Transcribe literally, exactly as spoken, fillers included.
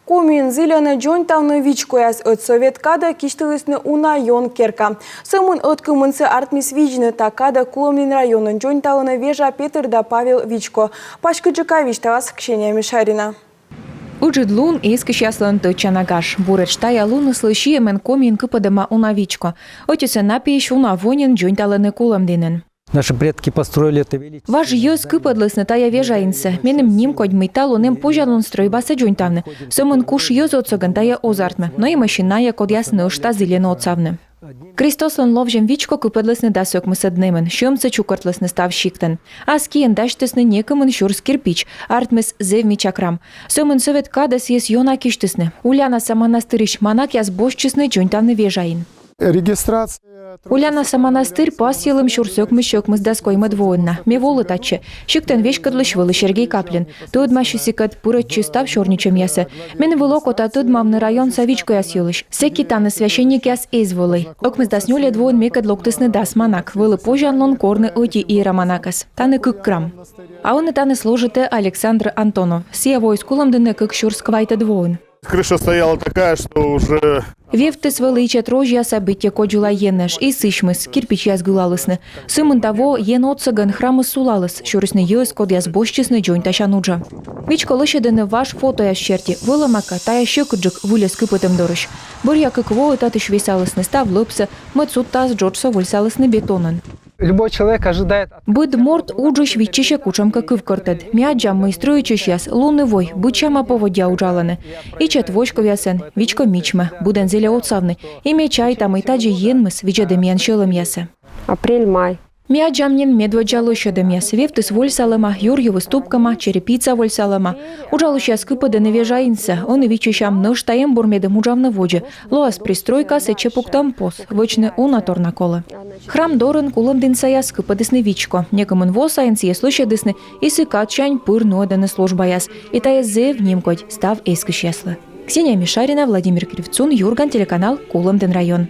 Комиын зільӧны дзоньтавны вичкояс. Ӧд сӧвет кадӧ кисьтылісны уна ён керка. Сӧмын ӧткымынсӧ артмис видзны. Та кадӧ Кулӧмдін районын дзоньталӧны вежа Петыр да Павел вичко. Паськыдджыка висьталас Ксения Мишарина. Ыджыд лун эскысьяслӧн тӧдчана гаж. Буретш тайӧ луныслы сиӧмӧн Комиын кыпӧдӧма уна вичко. Ӧтисӧ на пиысь уна во нин дзоньталӧны Кулӧмдінын. Наши предки построили это величественное здание. Важ йӧз кыпӧдлісны тайӧ вежа инсӧ. Меным нимкодь, мый талун эм позянлун стрӧйбасӧ дзоньтавны. Сӧмын куш йӧз отсӧгӧн тайӧ оз артмы. Но эмӧсь и найӧ, кодъяс нӧшта зільӧны отсавны. Кристослӧн ловзьӧм вичко кыпӧдлісны дас ӧкмысӧд нэмын. Сьӧмсӧ чукӧртлісны став сиктӧн. Ас киӧн дасьтісны некымын сюрс кирпич. Артмис зэв мича храм. Сӧмын сӧвет кадӧ сійӧс ёна кисьтісны. Ульянаса манастырысь манакъяс босьтчисны дзоньтавны вежаын. Регистрация. Ульянаса манастыр пасйылім сюрс ӧкмыссё ӧкмысдас коймӧд воын на. Ме волі татчӧ. Сиктӧн веськӧдлысь вӧлі Сергей Каплин. Тӧдмаси сыкӧд, пырӧдчи став сёрнитчӧмъясӧ. Меным вылӧ окота тӧдмавны районса вичкояс йылысь. Сэки тані священникъяс эз вӧлӧй. Ӧкмысдас нёльӧд воын мекӧд локтісны дас манак. Вӧлі позянлун корны ӧти иеромонахӧс. Тані кык храм. А ӧні тані служитӧ Александр Антонов. Сійӧ воис Кулӧмдінӧ кык сюрс квайтӧд воын. Крыша стояла такая, что уже... Вевтыс вӧлі ичӧт розьяса, быттьӧ кодзула енэж, и сісьмис, кирпичьяс гылалісны. Сымында во ен отсӧгӧн храмыс сулаліс, сюрисны йӧз, кодъяс босьтчисны дзоньтасян уджӧ. Вичко лӧсьӧдӧны важ фотояс серти. Вӧлӧма кӧ, тайӧ сьӧкыдджык выльӧс кыпӧдӧм дорысь. Бӧръя кык воӧ татысь весалісны став лӧпсӧ, мӧд судтаыс джоджсӧ вольсалісны бетонӧн. Любой человек ожидает от... Быд морт уджысь виччысьӧ кутшӧмкӧ кывкӧртӧд. Ми аддзам, мый стрӧитчысьяс лун и вой быдсяма поводдя уджалӧны. Ичӧт воськовъясӧн вичко мичмӧ, быдӧн зільӧ отсавны. И ме чайта, мый тадзи енмыс видзӧдӧ миян сьӧлӧмъясӧ. Апрель-май. Ми аддзам нин медводдза лӧсьӧдӧмъяс. Вевтыс вольсалӧма, юр йывыс тупкӧма, черепица вольсалӧма. Уджалысьяс кыпӧдӧны вежа инсӧ, ӧні виччысям, нӧшта эм бур, медым уджавны водзӧ. Лоас пристройка, сэтчӧ пуктам пос, вӧчны уна тор на колӧ. Храм дорын кулӧмдінсаяс кыпӧдісны вичко. Некымын во сайын сійӧс лӧсьӧдісны, и сы кадсянь пыр нуӧдӧны службаяс. И тайӧ зэв нимкодь став эскысьяслы. Ксения Мишарина, Владимир Кривцун, «Юрган» телеканал, Кулӧмдін район.